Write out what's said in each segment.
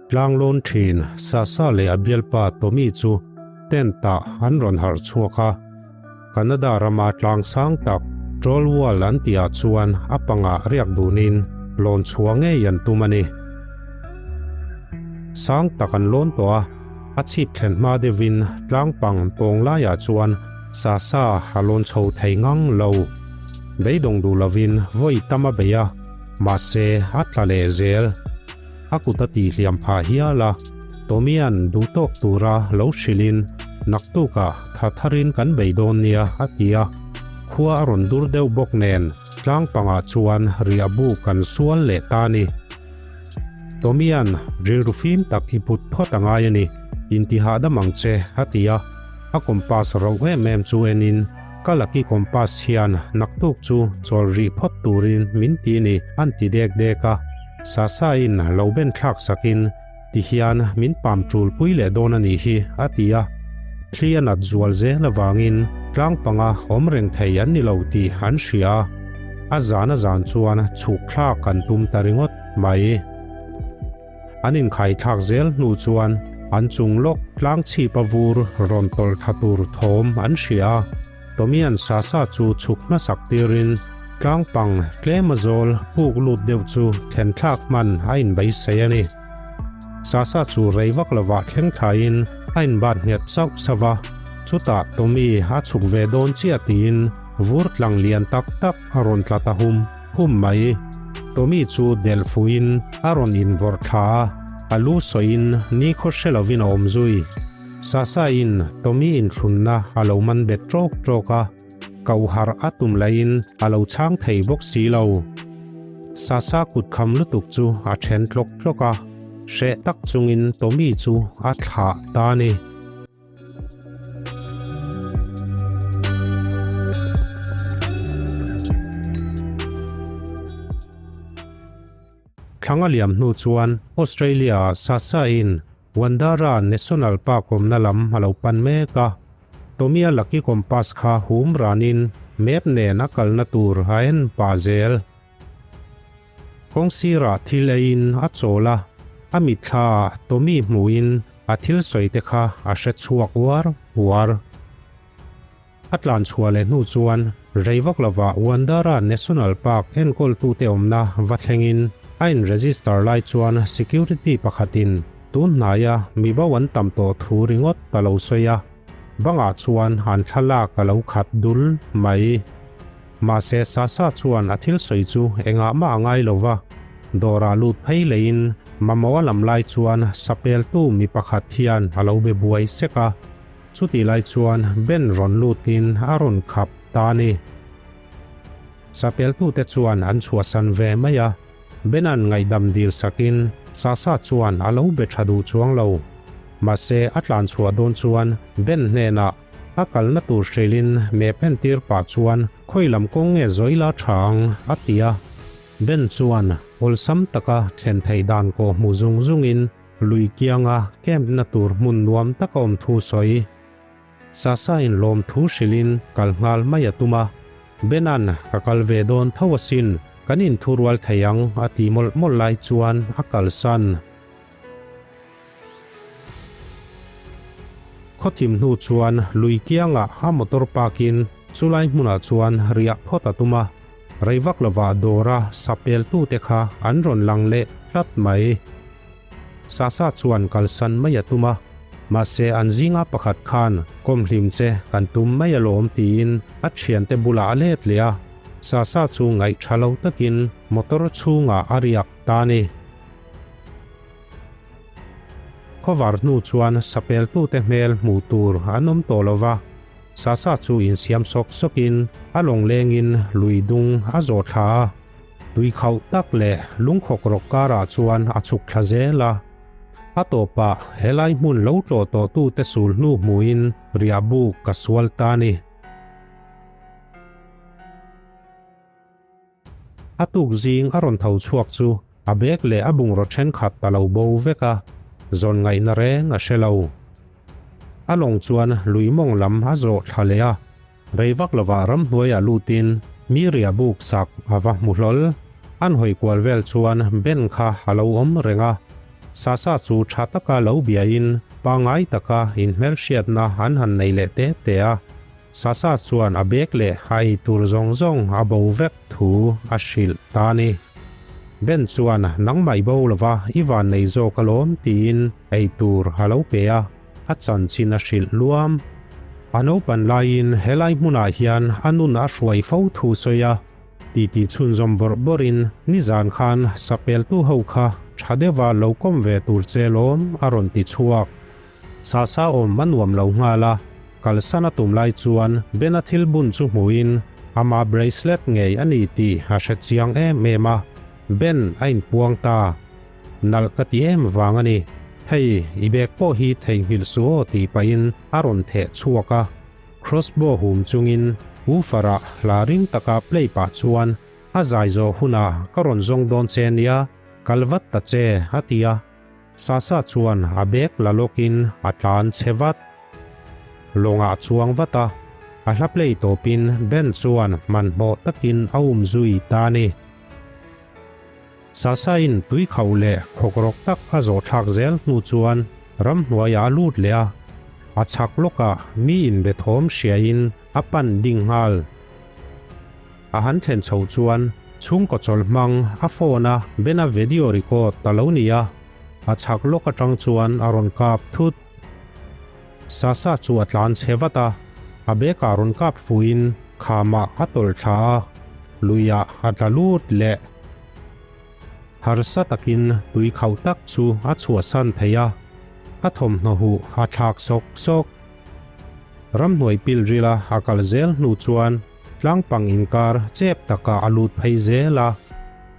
Tlanglawn thin Sasa leh a bialpa Tommy chu tent ah an rawn harh chhuak a. Canada rama tlang sang tak Troll Wall an tih ah chuan a pangah riak dunin lawn chhuah ngei an tum a ni. Sang tak an lawn tawh a, a chhip thlen hma deuhin tlang pang pawng laiah chuan Sasa a lawn chho thei ngang lo. Beidawng duh lovin vawi tam a bei a, mahse a tla leh zel. A kut a tihhliam phah hial a, Tommy'an duh tawk tura lo hrilhin naktukah tha tharin kan bei dawn nia a ti a. Khua a rawn dur deuh bawk nen tlang pangah chuan riah buk kan sual leh ta a ni. Tommy'an rilru fim tak i put phawt a ngai a ni, intihahdam ang che a ti a. A compass rauh em em chu enin Ka lucky compass hian naktuk chu chawl rih phawt turin min ti ni an ti dek dek a. Sasa in lo ben thlak sakin ti hian min pam tul pui leh dawn a nih hi a ti a. Thli a nat zual zel avangin tlang panga awm reng thei an ni lo tih an hria a. A zan a zan chuan chhuk thlak an tum ta ringawt mai. An inkhai thlak zel hnu chuan an chung lawk tlang chhip a vur rawn tawlh thla tur thawm an hria a. Tommy'an Sasa chu chhuk hmasak tirin tlang pang tlem a zawl puk lut deuh chu thlen thlak hman a inbeisei a ni. Sasa chu rei vak lovah thleng thlaiin a inbat nghet sauh sauh a, chutah Tommy a chhuk ve dawn chiah tiin vur tlang lian tak tak a rawn tla ta hum hum mai. Tommy chu delh fuhin a rawn invawrh thla a, a lu sawiin nikhaw hre lovin a awm zui. Sasa-in Tommy inthlunna a lo man bet ṭawk ṭawk a, Kauhar a tum laiin a lo chhang thei bawk si lo. Sasa kut kham lutuk chu a then tlawk tlawk a, hreh tak chungin Tommy chu a thlah ta a ni. Thlang a liam hnu chuan Australia-ah Sasa-in Wandara National Park awmna lam a lo pan mek a. Tommy-a lucky compass kha hum ranin map nen a kalna tur a en pah zel. Kawng sirah thil eiin a chawl a, a mitthlaah Tommy hmuhin a thil sawi te kha a hre chhuak uar uar. A tlan chhuah leh hnu chuan rei vak lovah Wandara National Park enkawltute awmna va thlengin a in register lai chuan security pakhatin tun hnaia mi bo an tam tawh thu ringawt a lo sawi a, bangah chuan an thlalak a lo khat dul mai. Mahse Sasa chuan a thil sawi chu engah mah a ngai lova, dawrah lut phei leiin mamawh a lam lai chuan sapeltu mi pakhat hian a lo be buai sek a. Chutih lai chuan Ben rawn lutin a rawn khap ta a ni. Sapeltute chuan an chhuahsan ve mai a, Bena'n ngaihdam dil sakin Sasa chuan a lo be tha duh chuang lo. Mahse a tlan chhuah dawn chuan Ben hnenah a kalna tur hrilhin map entir pah chuan khawi lam kawng nge Zoila tha ang a ti a. Ben chuan awlsam taka thlen theih dan kawh hmu zung zungin Lui kianga camp na tur hmun nuam tak a awm thu sawi. Sasa in lawm thu hrilhin kal nghal mai a tum a. Benan ka kal ve dawn tho asin, kan inthurual thei ang a ti mawlh mawlh lai chuan a kalsan. Khawthim hnu chuan lui kiangah a motor park in chulai hmunah chuan riah phawt a tum a. Rei vak lovah dawra sapeltute kha an rawn lang leh tlat mai. Sasa chuan kalsan mai a tum a, mahse an zinga pakhat khan kawmhlim che kan tum mai alawm tiin a thiante bulah a let leh a, Sasa chu ngaih tha lo takin motor chhungah a riak ta a ni. Khawvar hnu chuan sapeltute hmel hmuh tur an awm tawh lova, Sasa chu insiam sawk sawkin a lawng lengin lui dung a zawh thla a. Tui khauh tak leh lungkhawk rawk karah chuan a chhuk thla zel a. A tawpah helai hmun lo tlawh tawhtute sul hnu hmuhin riah buk ka sual ta a ni. A tuk zing a rawn tho chhuak chu a bag leh a bungraw thenkhat a lo bo vek a, zawn ngaihna reng a hre lo. A lawng chuan lui mawng lam a zawh thla leh a, rei vak lovah ramhnuaiah lutin mi ria buk sak a va hmu hlawl. An hawi kual vel chuan Ben kha a lo awm reng a. Sasa chu tha taka lo biain pangngai taka inhmelhriatna an han nei leh te te a. Sasa chuan a bag leh a ei tur zawng zawng a bo vek thu a hrilh ta a ni. Ben chuan nangmah i bo lova i van nei zawk alawm tiin ei tur a lo pe a, a chanchin a hrilh luam. A naupan laiin helai hmunah hian a nun a hruai fo thu sawi a, titi chhunzawm bawrh bawrhin nizan khan sapeltu ho kha tha deuha lo kawm ve tur che lawm a rawn ti chhuak. Sasa awm a nuam lo nghal a, kalsan a tum lai chuan Bena thil bun chu hmuhin ama bracelet ngei a ni tih a hre chiang em em a, Ben a inpuang ta. Nalh ka ti em vang a ni. Hei, i bag pawh hi theihnghilh suh aw tih pahin a rawn theh chhuak a. Crossbow hum chungin woofer-a hla ring taka play pah chuan a zai zawh hunah ka rawn zawng dawn che nia, kal vat ta che a ti a. Sasa chuan a bag la lawkin a tlan chhe vat. Lawngah a chuang vat a, a hla play tawpin band chuan hmanhmawh takin a um zui ta a ni. Sasa-in tui khauh leh khawkrawk tak a zawh thlak zel hnu chuan ramhnuaiah a lut leh a, a chhak lawkah mi inbe thawm hriain a pan ding nghal. A han thlen chho chuan chhungkaw chawlh hmang a phone a Ben-a video record ta lo ni a, a chhak lawk atang chuan a rawn kap thut. Sasa chu a tlan chhe vat a, a bag ah rawn kap fuhin khamah a tawlh thla a, luiah a tla lut leh. Harsa takin tui khauh tak chu a chhuahsan thei a, a thawmhnaw huh a thlak sawk sawk. Ramhnuai pil rila a kal zel hnu chuan tlangpang inkar chep takah a lut phei zel a,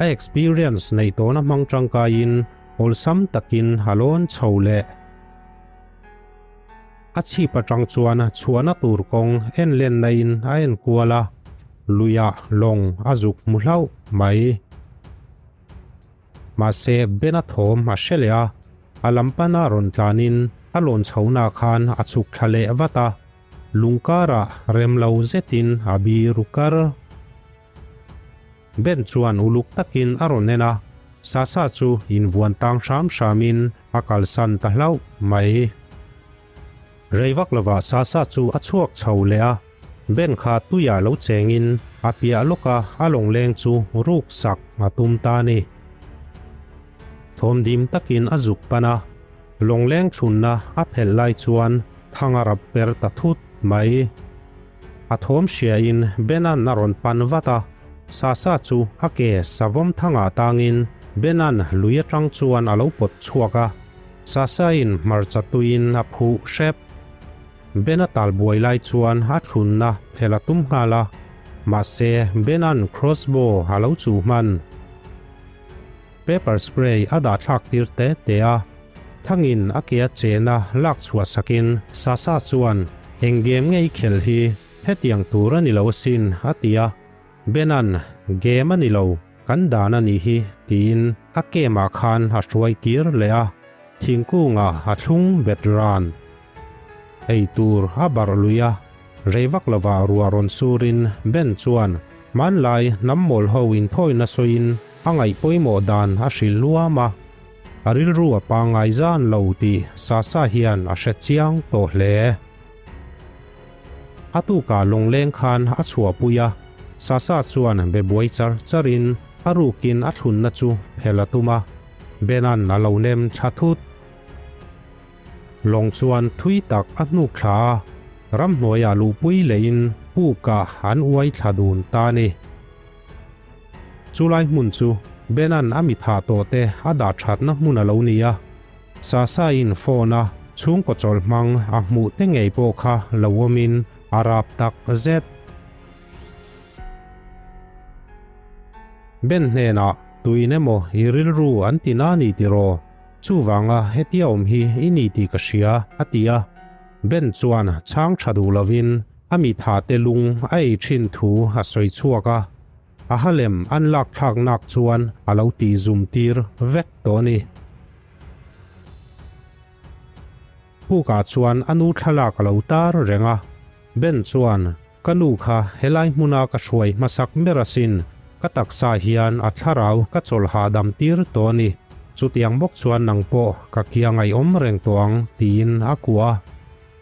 a experience neih tawhna hmang tangkaiin awlsam takin a lawn chho leh. A chhip atang chuan chhuahna tur kawng en lenna in a en kual a, luiah lawng a zuk hmu hlauh mai. Mahse Ben-a thawm a hre leh a, a lam pana rawn tlanin a lawn chhohna khan a chhuk thla leh vat a, lung karah rem lo zetin a biru kar. Ben chuan uluk takin a rawn en a, Sasa chu invuan tang hram hramin a kalsan ta hlauh mai. Rei vak lovah Sasa chu a chhuak chho leh a, Ben kha tuiah lo chengin a piah lawka a lawngleng chu ruk sak a tum ta a ni. Thawmdim takin a zuk pan a, lawngleng thlunna a phelh lai chuan thang a rap per ta thut mai. A thawm hriain Benan a rawn pan vat a, Sasa chu a ke savawm thangah tangin Benan lui atang chuan a lo pawt chhuak a, Sasa-in hmarcha tuiin a phuh hrep. Ben-a tal buai lai chuan a thlunna phelh a tum nghal a, mahse Ben-a'n crossbow a lo chuh hman. Pepper spray a dah thlak tir te te a, Thangin a ke a chena lak chhuah sakin Sasa chuan eng game nge i khelh hi hetiang tur a ni lo asin a ti a, Ben-a'n game a ni lo, kan dan a nih hi tiin a game ah khan a hruai kir leh a, thingkungah a thlung bet ran. Ei tur a barh lui a, rei vak lovah ruah rawn surin Ben chuan hmanlai hnam mawl ho inthawina sawiin a ngaih pawimawh dan a hrilh luam a, a rilru a pangngai zan lo tih Sasa hian a hre chiang tawh hle. A tukah lawngleng khan a chhuahpui a, Sasa chuan be buai char charin a rukin a thlunna chu phelh a tum a, Ben-a'n a lo nem thla thut. Lawng chuan thui tak a hnuk thla a, ramhnuaiah luhpui lehin pukah an uai thla dun ta a ni. Chulai hmun chu Ben-a'n a mi thah tawh te a dah thatna hmun a lo ni a, Sasa-in phone a chhungkaw chawlh hmang a hmuh te ngei pawh kha lo awmin a rap tak zet. Ben hnenah tuin emaw i rilru an ti na ni tiraw? Chuvanga hetia awm hi i ni tih ka hria, a ti a. Ben chuan chhang tha duh lovin a mi thahte lung a ei thin thu a sawi chhuak a, a halem an lak thlak nak chuan a lo tih zum tir vek tawh a ni. Pukah chuan a nu thlalak a lo tar reng a, Ben chuan, Ka nu kha helai hmuna ka hruai hmasak ber asin, ka taksa hian a thlarau ka chawlh hahdam tir tawh a ni. Chutiang bawk chuan nang pawh ka kiang a i awm reng tawh ang, tiin a kuah a.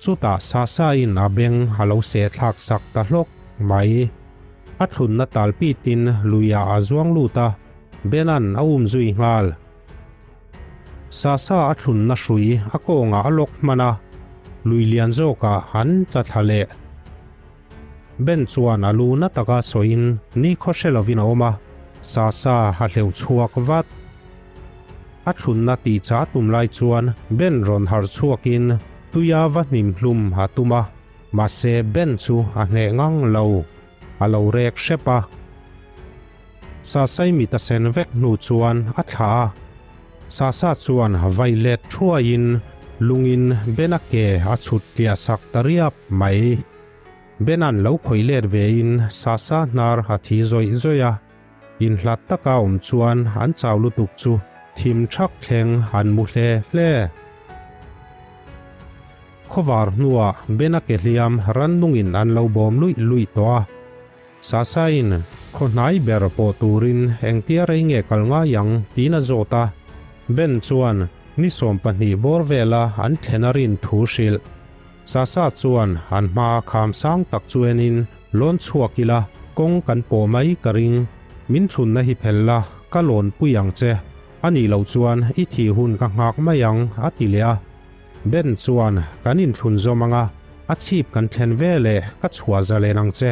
Chutah Sasa-in a beng a lo seh thlak sak ta hlawk mai. A thlunna tal pitin luiah a zuang lut a, Bena'n a um zui nghal. Sasa a thlunna hrui a kawngah a lawk hman a, lui lian zawkah an tla thla leh. Ben chuan a lu na taka sawiin nikhaw hre lovin a awm a, Sasa a hleuh chhuak vat. A thlunna tih cha tum lai chuan Ben rawn harh chhuakin tuia va hnim hlum a tum a, mahse Ben chu a hneh ngang lo, a lo rek hrep a. Sasai mit a sen vek hnu chuan a thlah a, Sasa chuan vai let thuaiin lungin Bena ke a chhut tliah sak ta riap mai. Bena'n lo khawih let vein Sasa hnar a thi zawih zawih a, inhlat taka awm chuan an chau lutuk chu thim thak thleng an mu hle hle. Khawvar hnuah Bena ke hliam rannungin an lo bawm luih luih tawh a. Sasain, Khaw hnai ber pawh turin engtia rei nge kal ngai ang? tiin a zawt a. Ben chuan ni 20 bawr vela an thlen a rin thu hrilh. Sasa chuan an hmaa kham sang tak chu enin, Lawn chhuak ila, kawng kan pawh mai ka ring. Min thlunna hi phel la, ka lawn pui ang che. A nih loh chuan i thih hun ka nghak mai ang, a ti leh a. Ben chuan kan inthlun zawm anga a chhip kan thlen ve leh ka chhuah zalen ang che.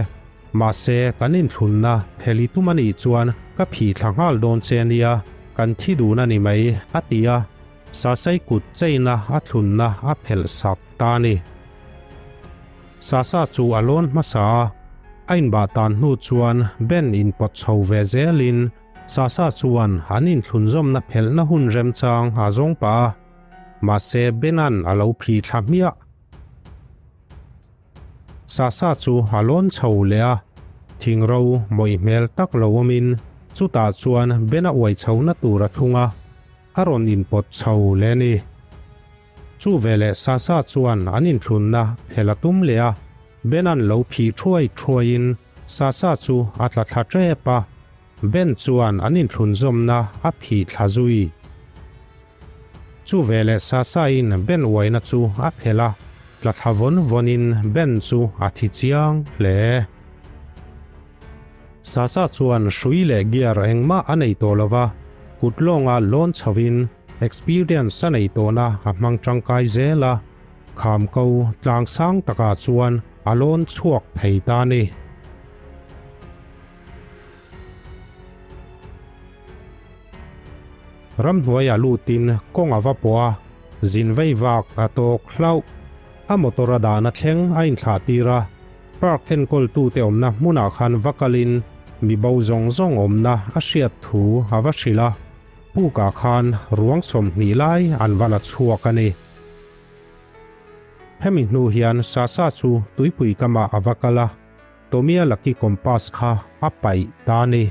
Mahse kan inthlunna pheli tum a nih chuan ka phih thla nghal dawn che nia, kan thi dun a ni mai, a ti a. Sasai kut cheina a thlunna a phelh sak ta a ni. Sasa chu a lawn hmasa a, a inbah tan hnu chuan Ben inpawt chho ve zelin Sasa chuan an inthlunzawmna phelhna hun remchang a zawng pah a. Mahse Bena'n a lo phih thla hmiah. Sasa chu a lawn chho leh a, thingro mawih hmel tak lo awmin chutah chuan Bena uai chhohna tur a thlung a, a rawn inpawt chho leh a ni. Chu veleh Sasa chuan an inthlunna phel a tum leh a, Bena'n lo phih thuai thuaiin Sasa chu a tla thla tep a, Ben chuan an inthlunzawmna a phih thla zui. Chu veleh Sasa-in Ben uaina chu a phelh a, tla thla vawn vawnin Ben chu a thi chiang hle. Sasa chuan hrui leh gear engmah a nei tawh lo va, kut lawnga lawn chhovin experience a nei tawhna a hmang tangkai zel a, kham ko tlang sang takah chuan a lawn chhuak thei ta a ni. Ramhnuaiah lutin kawng a va pawh a, zin vei vak a tawk hlauh. A motor a dahna thleng a inthlah tir a, park enkawltute awmna hmunah khan va kalin mi bo zawng zawng awmna a hriat thu a va hrilh a, pukah khan ruang 20 lai an va la chhuak a ni. Hemi hnu hian Sasa chu tuipui kamah a va kal a, Tomia Lucky Compass kha a paih ta a ni.